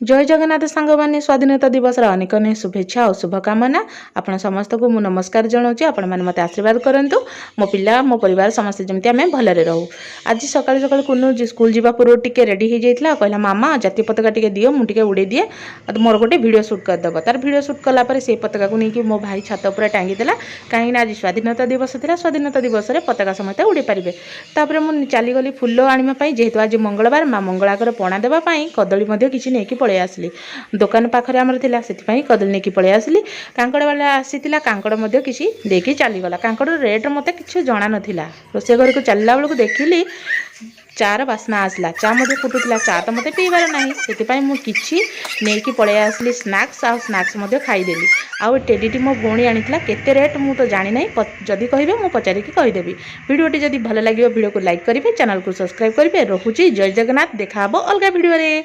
ଜୟ ଜଗନ୍ନାଥ ସାଙ୍ଗମାନେ, ସ୍ୱାଧୀନତା ଦିବସର ଅନେକ ଅନେକ ଶୁଭେଚ୍ଛା ଆଉ ଶୁଭକାମନା। ଆପଣ ସମସ୍ତଙ୍କୁ ମୁଁ ନମସ୍କାର ଜଣାଉଛି। ଆପଣମାନେ ମୋତେ ଆଶୀର୍ବାଦ କରନ୍ତୁ, ମୋ ପିଲା, ମୋ ପରିବାର ସମସ୍ତେ ଯେମିତି ଆମେ ଭଲରେ ରହୁ। ଆଜି ସକାଳୁ ସକାଳୁ କୁନୁ ସ୍କୁଲ ଯିବା ପୂର୍ବରୁ ଟିକେ ରେଡ଼ି ହେଇଯାଇଥିଲା ଆଉ କହିଲା, "ମାମା, ଜାତୀୟ ପତାକା ଟିକେ ଦିଅ, ମୁଁ ଟିକେ ଉଡ଼େଇ ଦିଏ ଆଉ ମୋର ଗୋଟେ ଭିଡ଼ିଓ ସୁଟ୍ କରିଦେବ।" ତାର ଭିଡ଼ିଓ ସୁଟ୍ କଲା ପରେ ସେଇ ପତାକାକୁ ନେଇକି ମୋ ଭାଇ ଛାତ ଉପରେ ଟାଙ୍ଗିଦେଲା, କାହିଁକିନା ଆଜି ସ୍ୱାଧୀନତା ଦିବସ ଥିଲା। ସ୍ୱାଧୀନତା ଦିବସରେ ପତାକା ସମସ୍ତେ ଉଡ଼େଇ ପାରିବେ। ତାପରେ ମୁଁ ଚାଲିଗଲି ଫୁଲ ଆଣିବା ପାଇଁ। ଯେହେତୁ ଆଜି ମଙ୍ଗଳବାର, ମା ମଙ୍ଗଳାଙ୍କର ପଣା ଦେବା ପାଇଁ କଦଳୀ ମଧ୍ୟ କିଛି ନେଇକି ପଳେଇ ଆସିଲି। ଦୋକାନ ପାଖରେ ଆମର ଥିଲା, ସେଥିପାଇଁ କଦଳୀ ନେଇକି ପଳେଇ ଆସିଲି। କାଙ୍କଡ଼ ବାଲା ଆସିଥିଲା, କାଙ୍କଡ଼ ମଧ୍ୟ କିଛି ଦେଇକି ଚାଲିଗଲା। କାଙ୍କଡ଼ର ରେଟ୍ ମୋତେ କିଛି ଜଣା ନଥିଲା। ରୋଷେଇ ଘରକୁ ଚାଲିଲା ବେଳକୁ ଦେଖିଲି ଚାର ବାସ୍ନା ଆସିଲା। ଚା ମଧ୍ୟ ଫୁଟୁଥିଲା। ଚା ତ ମୋତେ ପିଇବାର ନାହିଁ, ସେଥିପାଇଁ ମୁଁ କିଛି ନେଇକି ପଳେଇ ଆସିଲି ସ୍ନାକ୍ସ, ଆଉ ସ୍ନାକ୍ସ ମଧ୍ୟ ଖାଇଦେଲି। ଆଉ ଏ ଟେଡ଼ିଟି ମୋ ଭଉଣୀ ଆଣିଥିଲା। କେତେ ରେଟ୍ ମୁଁ ତ ଜାଣିନାହିଁ, ଯଦି କହିବେ ମୁଁ ପଚାରିକି କହିଦେବି। ଭିଡ଼ିଓଟି ଯଦି ଭଲ ଲାଗିବ, ଭିଡ଼ିଓକୁ ଲାଇକ୍ କରିବେ, ଚ୍ୟାନେଲକୁ ସବସ୍କ୍ରାଇବ୍ କରିବେ। ରହୁଛି, ଜୟ ଜଗନ୍ନାଥ। ଦେଖା ହେବ ଅଲଗା ଭିଡ଼ିଓରେ।